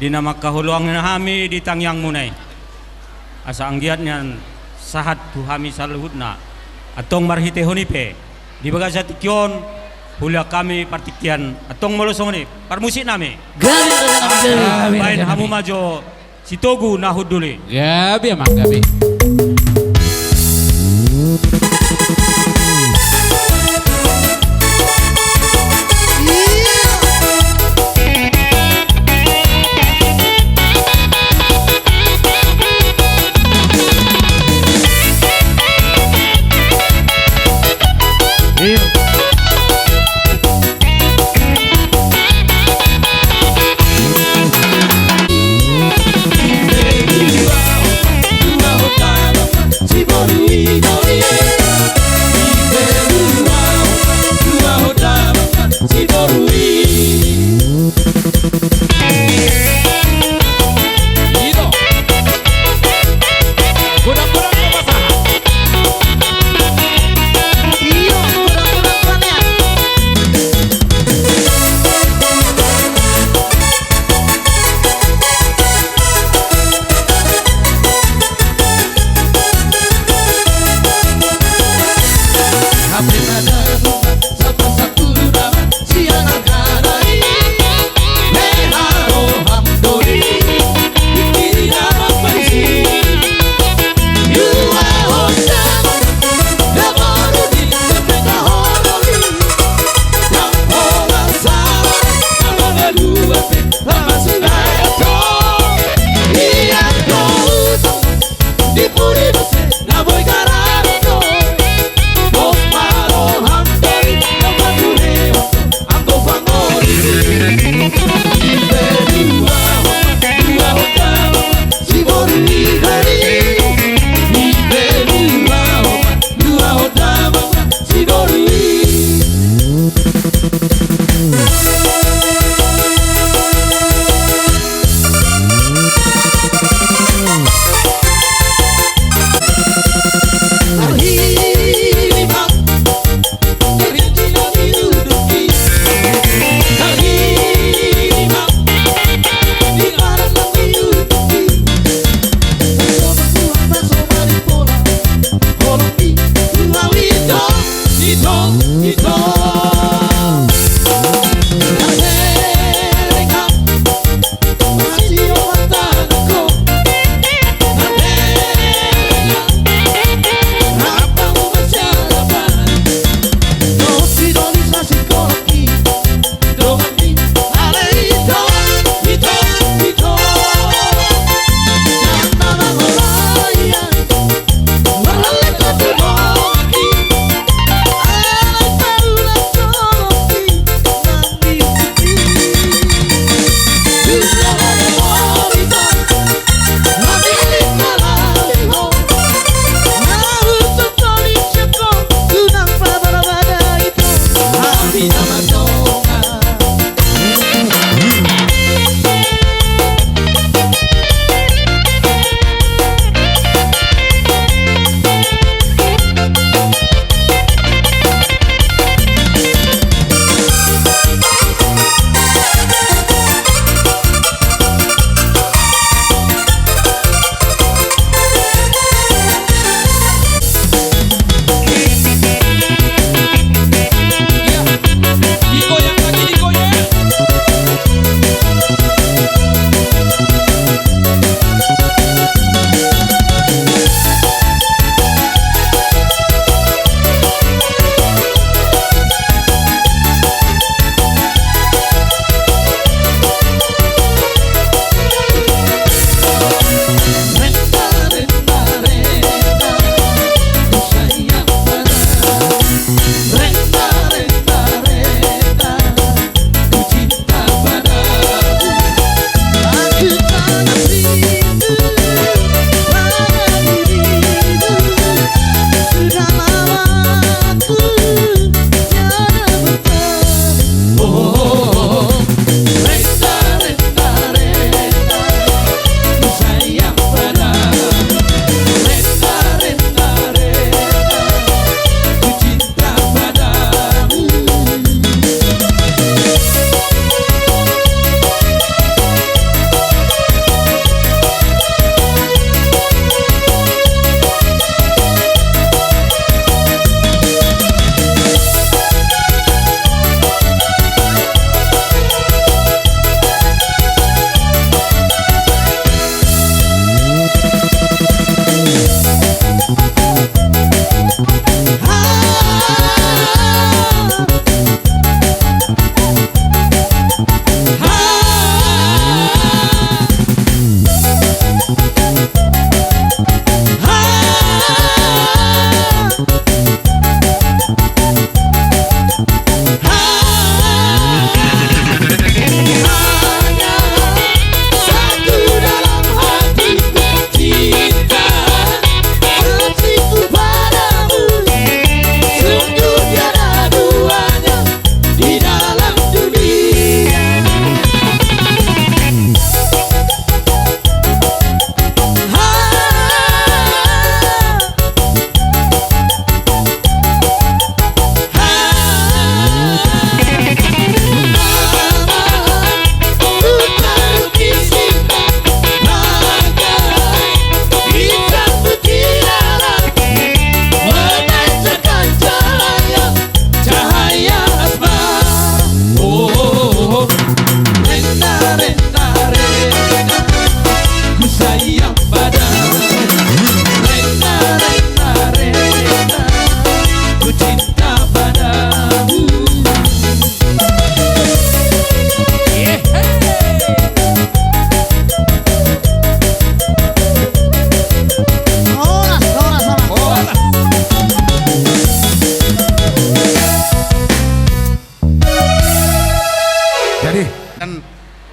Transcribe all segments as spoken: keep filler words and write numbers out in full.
Di na mangkaholongi hami di tangiangmuna i, asa anggiat nian sahat tu hami saluhutna. Antong marhitehon i pe di bagasan tingki on, hulean hami partingkian. Antong molo songon i, parmusik nami. Gabe, gabe, gabe, gabe. Baen hamu ma jo Sitogu na hundul i. Gabe amang, gabe.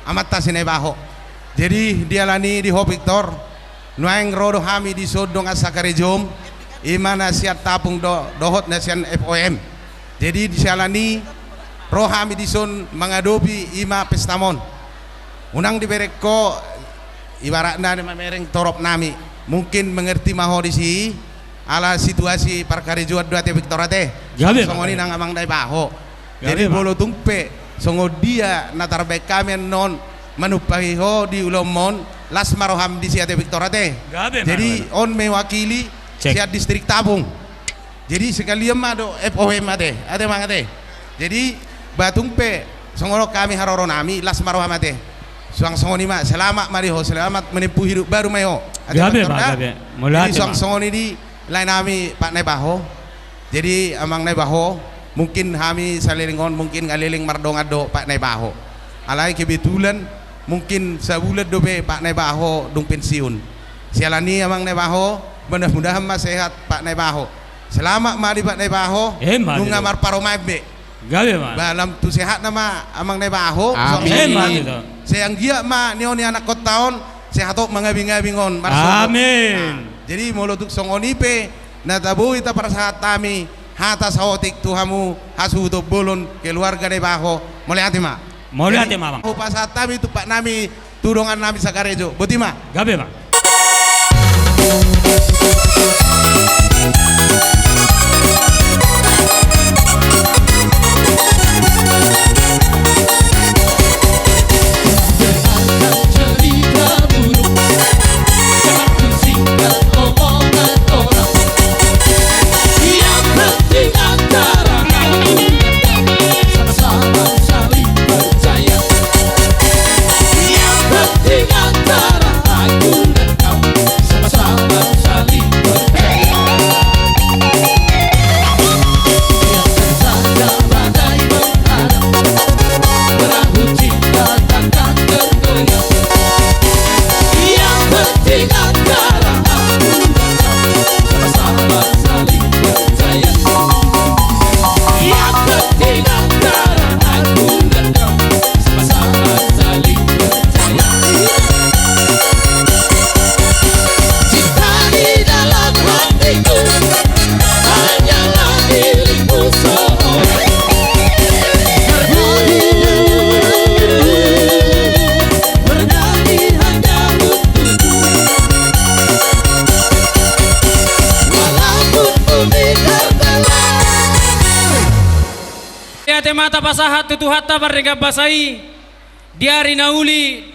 Amanta si Naibaho. Jadi dialani di ho Victor, nuaeng ro do hami dison dongan sakarejom, ima na sian Tapung do, dohot na sian F O M. Jadi sialani ro hami dison mangadopi ima pestamon. Unang dibereng ho, ibaratna na mamereng torop nami. Mungkin mengerti ma ho disi, ala situasi parkarejoan do ate Victor ate. Gabe, songon i nang amang Naibaho. Jadi molo tung pe songon dia na tarbaen hami annon manumpahi ho di ulaonmon, las ma roham disi ate Victor ate. Jadi on mewakili sian distrik Tapung. Jadi sekalian ma do F O M ate, ate amang ate. Jadi ba tung pe songon on hami haroronami, las ma roham ate. Suang songon i ma, selamat ma di ho, selamat menempuh hidup baru ma i ho. Ate Victor da. Jadi suang songon i di laenami Pak Naibaho. Jadi amang Naibaho, mungkin hami saleleng on mungkin nga leleng mardongan dohot Pak Naibaho. Alai kebetulan mungkin sabulan dope Pak Naibaho dung pensiun. Sialani amang Naibaho, mudah-mudahan ma sehat Pak Naibaho. Selamat ma di Pak Naibaho, nunga marparumaen be. Gabe ma. Ba lam tu sehatna ma amang Naibaho. Amin. Sai anggiat ma nion ni anak kota on sehat on mangabing-abing on. Amin. Jadi molo tung songon i pe na tabo hita pasahat hami hata saotik tu hamu hasuhuton bolon keluarga Naibaho. Mauliate ma. Mauliate ma amang. Hupasahat hami tu ompaknami tu dongannami sakarejo. Boti ma. Gabe ma. Ate ma tapasahat tu Tuhanta Pardenggan Basa i di ari na uli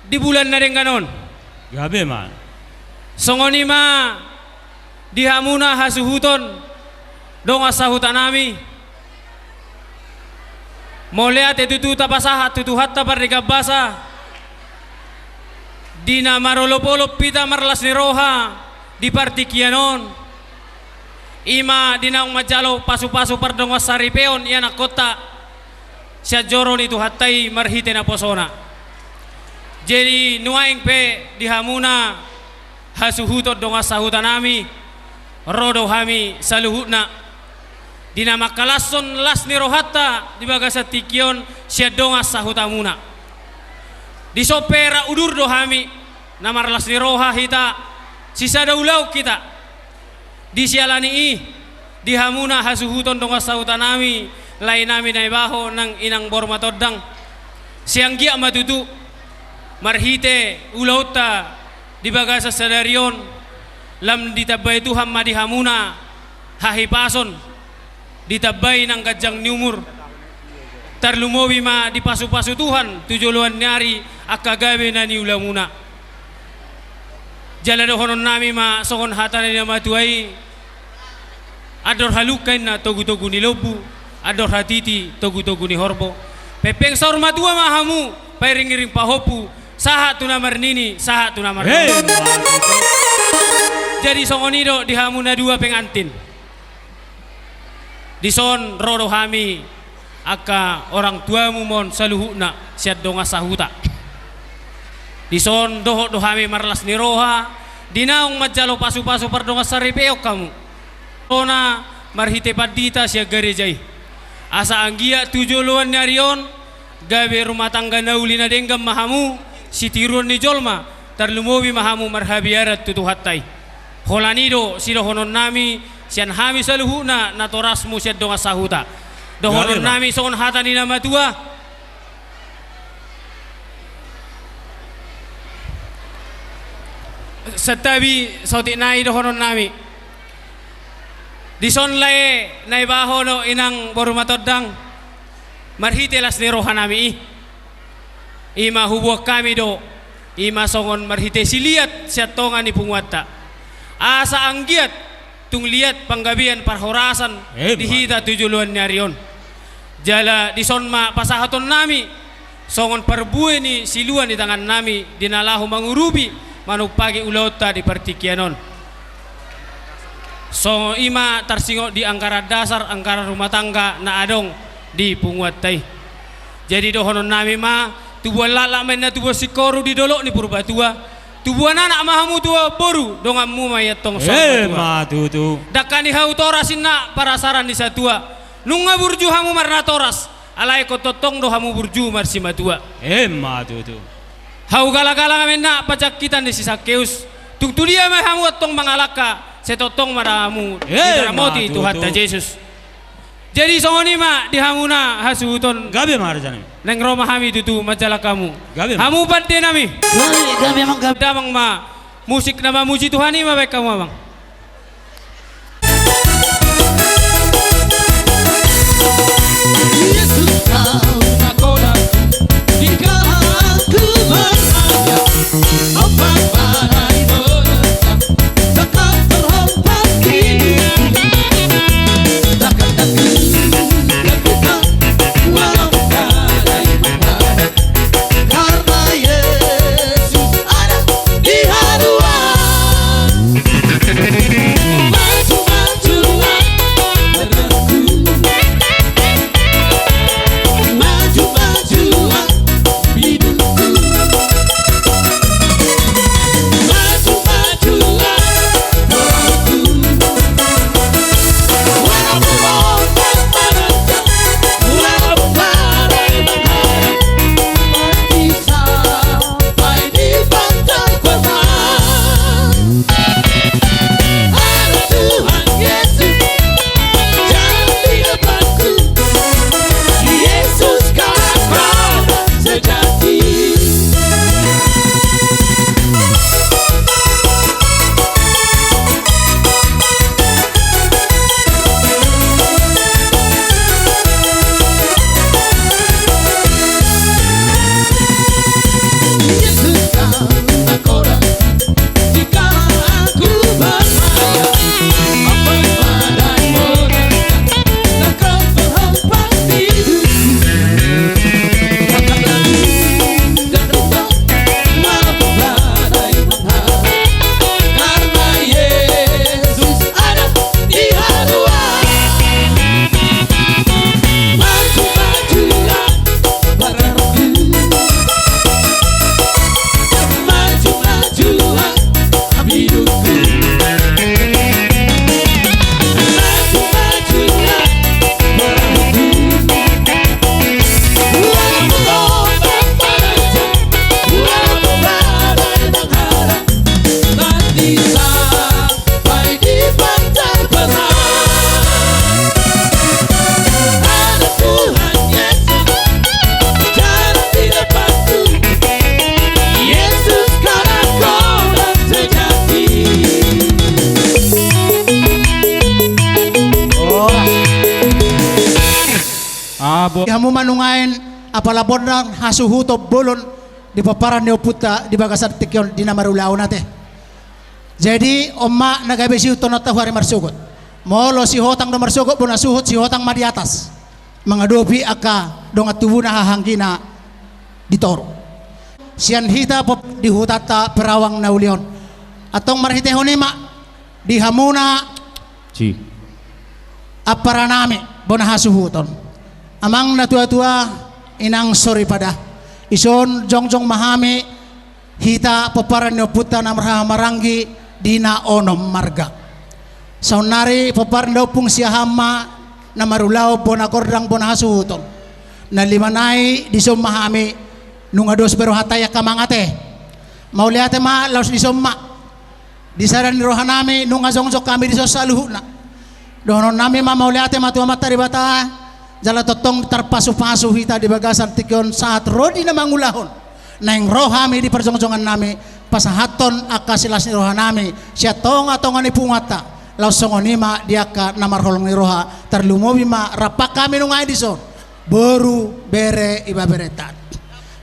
di bulan na denggan on. Gabe ma. Songon i ma di hamuna hasuhuton dongan sahutanami. Mauliate tutu tapasahat tu Tuhanta Pardenggan Basa di na marolop-olop hita marlas ni roha di partingkian on. Ima di naung manjalo pasu-pasu pardongan saripeon i anakhonta sian joro ni Tuhanta i marhite naposona. Jadi nuaeng pe di hamuna hasuhuton dongan sahutanami, ro do hami saluhutna di na mangkalashon las ni rohanta di bagasan tingki on sian dongan sahutamuna. Dison pe rap udur do hami, na marlas ni roha hita, sisada ulaon hita. Di siala ni i, di hamuna hasuhuton dongan sahutanami, laenami Naibaho nang inang Borma Tondang. Sai anggiat ma tutu marhite ulaonta di bagasan sadari on, lam ditambai Tuhan ma di hamuna hahipason, ditambai nang ganjang ni umur, tarlumobi ma dipasu-pasu Tuhan tu joloan ni ari angka gabe na niulamuna. Jala dohononnami ma songon hata ni na matua i, andor halungka inna togu-togu ni lombu, andor hatiti togu-togu ni horbo. Pengpeng saur matua ma hamu, pairing-iring pahompu, sahat tu na marnini, sahat tu na marnono. Jadi songon i do di hamu na dua pengantin. Dison ro do hami angka orang tuamu ma on saluhutna sian dongan sahuta. Dison dohot do hami marlas ni roha di naung manjalo pasu-pasu pardongan saripeon hamu. Sona marhite pandita sian gareja i. Asa anggiat tu joloan ni ari on Gabe rumah tangga na uli na denggan ma hamu, sitiruon ni jolma, tarlumobi ma hamu marhabiaran tu Tuhanta i. Holan i do sidohononnami sian hami saluhutna natorasmu sian dongan sahuta. Dohononnami songon hata ni na matua. Santabi, saotik nai dohononnami. Dison lae na ibahen ho inang boru Matondang, marhite las ni rohanami i. I ma huboan hami do, i ma songon marhite siliat sian tonga ni punguanta. Asa anggiat tung liat panggabean parhorasan di hita tu joloan ni ari on. Jala dison ma pasahatonnami songon parbue ni silua ni tangannami di na laho mangurupi manumpahi ulaonta di partingkian on. Songon i ma tarsingot di anggaran dasar anggaran rumah tangga na adong di punguanta i. Jadi dohononnami ma, tubuan laklak ma inna tubuan singkoru di dolok ni Purbatua. Tubuan anak ma hamu tubuan boru, donganmu ma i antong saur matua. Emma tutu. Dangka ni hau toras inna parasaran ni satua. Nunga burju hamu marnatoras, alai ingkon tongtong do hamu burju marsimatua. Emma tutu. Hau galagala ma inna pajangkitan ni si Sakeus. Tung tu dia ma hamu antong mangalangka, sai tongtong ma hamu diramoti Tuhanta Jesus. Jadi songon i ma di hamu na hasuhuton. Gabe ma rajanami. Naeng ro ma hami tutu manjalang hamu. Gabe ma. Hamu pandenami. Gabe, gabe, amang, gabe. Damang ma. Musik na mamuji Tuhan i ma baen hamu, amang. Hamu ma nuaeng apala bondang hasuhuton bolon di pomparan ni ompunta di bagasan tingki on di na marulaon ate. Jadi on ma na gabe siutononta huari marsogot. Molo Sihotang do marsogot, bona suhut Sihotang ma di atas mangadopi angka dongan tubuna hahaanggina di toru. Sian hita pop di hutanta Perawang na uli on. Antong marhitehon i ma di hamuna amparanami bona hasuhuton, amang na tuatua, inang soripada, dison jongjong ma hami hita pomparan ni ompunta na marhahamaranggi di na onom marga. Saonnari pomparan ni Ompung Siahaan ma na marulaon bona gondang bona hasuhuton. Na lima nai dison ma hami, nunga dos be rohanta i angka amang ate. Mauliate ma laos dison ma. Di sada ni rohanami nunga jongjong hami dison saluhutna. Dohononnami ma mauliate ma tu Amanta Debata, jala tongtong tarpasupasu hita di bagasan tingki on sahat ro di na mangulahon. Naeng ro hami di parjongjongannami, pasahathon angka silas ni rohanami sian tongatonga ni punguanta, laos songon i ma di angka na marholong ni roha, tarlumobi ma rap hami nunga i dison, boru, bere, ibeberenta.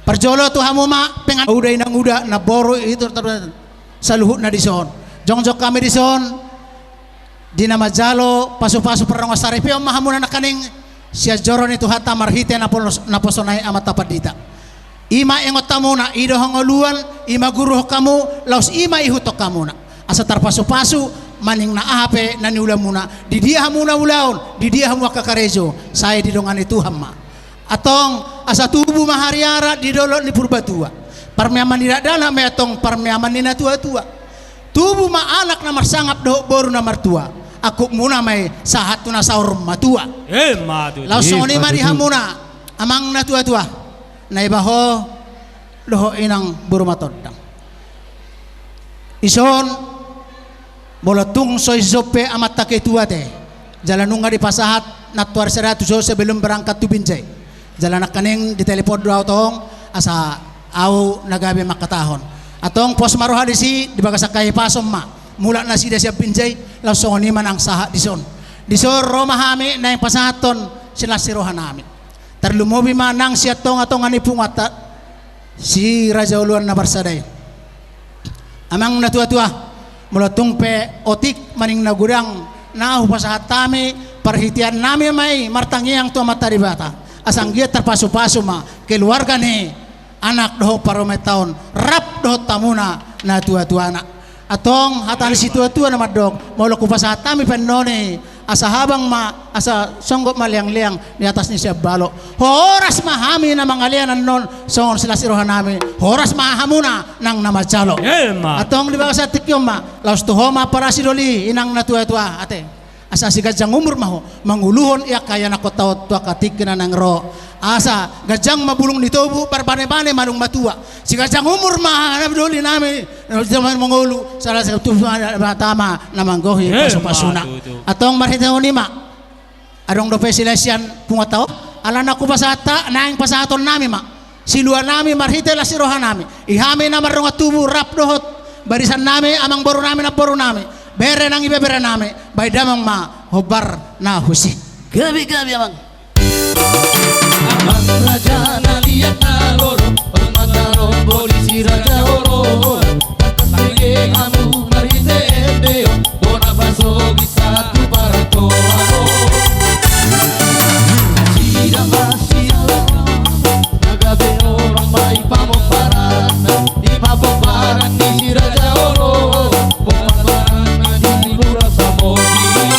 Parjolo tu hamu ma, pengan uda, inang uda, namboru, itu, saluhutna dison. Jongjong hami dison, di na manjalo pasupasu pardongansaripeon ma hamuna nangkaning, sian joro ni Tuhanta marhite napolos-, naposona i Amanta Pandita. I ma ingot hamuna, i do hangoluan, i ma guruhon hamu, laos i ma ihuthon hamuna. Asa tarpasupasu, maning na aha pe na niulamuna, di dia hamu na ulaon, di dia hamu angka karejo, sai didongani Tuhan ma. Antong, asa tubu ma hariara di dolok ni Purbatua. Parmeaman ni dakdanak ma i antong parmeaman ni natuatua. Tubu ma anak na marsangap dohot boru na martua. Angkupmuna ma i sahat tu na saur matua. Emma tutu. Laos songon i ma di hamuna, amang natuatua. Naiba ho, dohot inang boru matondang. Dison, molo tung so dison pe amanta ketua ate, jala nunga dipasahat nantuari sada tu so sebelum berangkat tu Binjai. Jala nangkaning ditelepon do au tong, asa au na gabe mangkatahon. Antong pos ma roha disi, di bagasan hahipason ma. Mulak nasida sian Binjai, laos songon i ma nang sahat dison. Dison ro ma hami naeng pasahathon silas ni rohanami. Tarlumobi ma nang sian tongatonga ni punguanta, si raja oloan na marsada i. Amang natuatua, molo tung pe otik maning na godang na hupasahat hami, parhiteannami ma i martangiang tu Amanta Debata. Asa anggiat tarpasupasu ma keluarga ni anak dohot parumaenta on, rap dohot hamuna natuatuana. Antong hata ni situatua na mandok, molo hupasahat hami pe annon i, asa habang ma, asa songgot ma leangleang di atas ni sian balok. Horas ma hami na mangalean annon songon silas ni rohanami, horas ma hamuna nang na manjalo. Emma. Antong di bagasan tingki on ma, laos tu ho ma parasidoli, inang natuatua ate. Asa siganjang umur ma ho manguluhon i angka ianakhonta on tu angka tingki na naeng ro. Asa ganjang ma bulung ni tobu, parbanebane ma dung matua. Siganjang umur ma hami dolinami, na mangolu, salah satu ma na manggohi pasupasuna. Antong marhitehon i ma, adong dope silas sian punguanta on, ala na hupasahat, naeng pasahatonnami ma siluanami marhite las ni rohanami. I hami na mardongan tubu rap dohot barisannami, amangborunami, namborunami, bere nang ibeberenami, bahen damang ma hombar na husip. Gabe, gabe, amang. Amang raja na liat na lolo, pamataron boli si raja olo. Tangke hamu marhite ende on, bona pasogit sahat tu partoaon. Nasida ma sian na gabe orang ma i pamombaranna, i pamombaran ni si raja olo, pamombaranna di Lurah Samosir.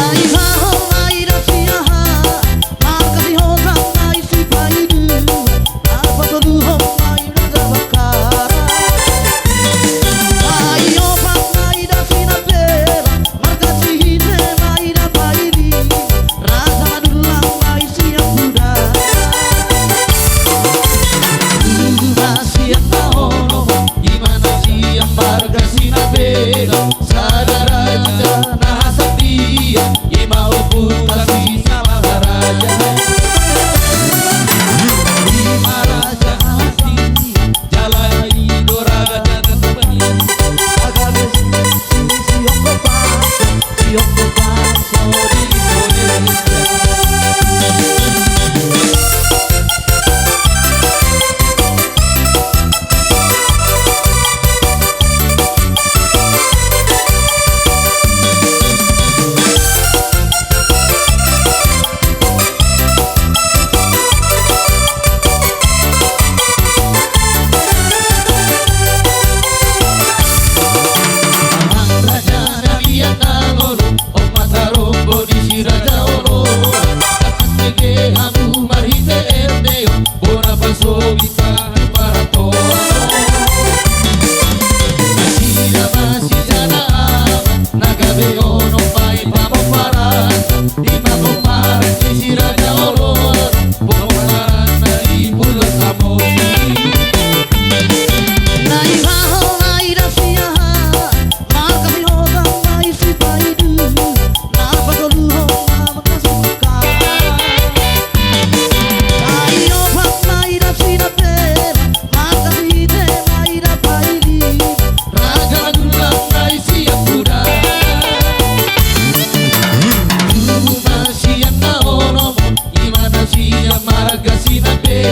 Ai haho ai rasiaha, marga di hogang ai sipaidu.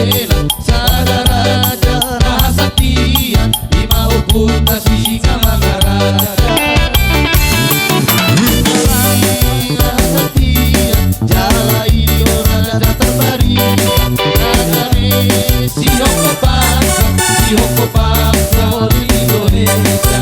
Sada raja na hasatian, i ma ompunta Singamangaraja. Raja na hasatian, jala i do raja na tarbadia. Raja ni sihompa bangso, sihompa bangso di Indonesia.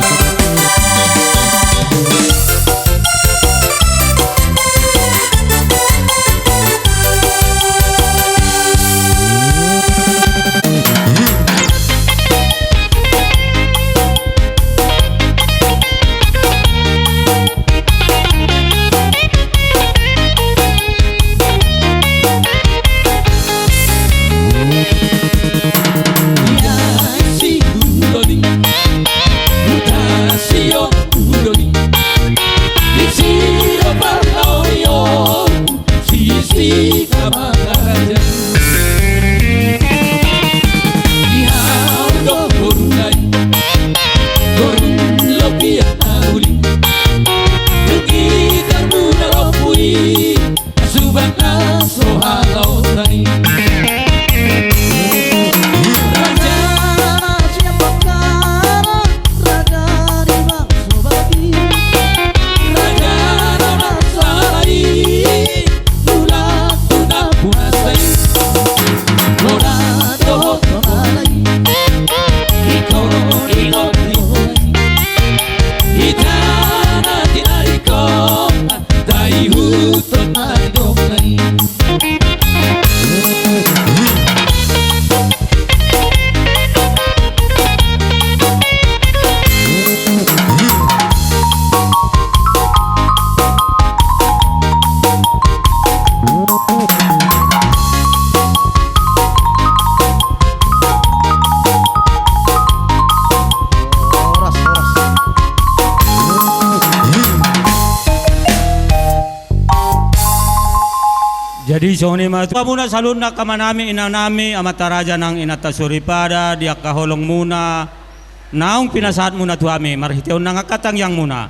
Sisi kamaraja. Di hau do borunai, borun lopian na uli. Dung gitar muna rompui, subang na so halaotai. Raja na sian Manggarai, raja di bangso Batak. Raja na marsalai, tulang tu na puasa i. Bona dohot bona i. Iko, iko, iko. Hita na tinadingkon, taihuthon ma didok na i. Jadi songon i ma tu hamuna saluhutna angka amanami, inanami, amanta raja nang inanta soripada, di angka holongmuna naung pinasahatmuna tu hami marhitehon nang angka tangiangmuna.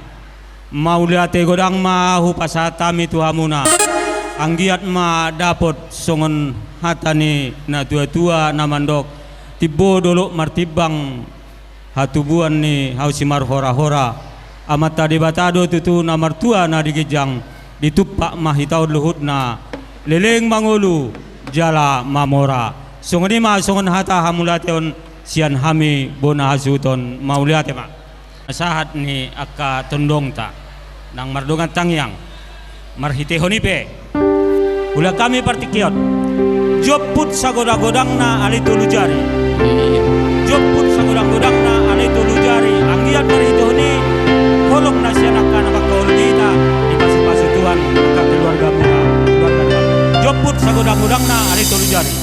Mauliate godang ma hupasahat hami tu hamuna. Anggiat ma dapot songon hata ni natuatua na mandok, timbo dolok martimbang, hatubuan ni hau simarhorahora. Amanta Debata do tutu na martua na di ginjang, ditumpak ma hita on luhutna, leleng mangolu jala mamora. Songon i ma songon hata hamauliateon sian hami bona hasuhuton, mauliate ma. Sahat ni angka tondongta nang mardongan tangiang. Marhitehon i pe, ulaon hami partingkian. Jomput sagodang-godangna alai tolu jari. Jomput sagodang-godangna alai tolu jari. Anggiat marhitehon i holong na sian angka na mangkaholongi hita, dipasupasu Tuhan angka keluargamuna, keluargamuna. Jomput sagodang-godangna alai tolu jari.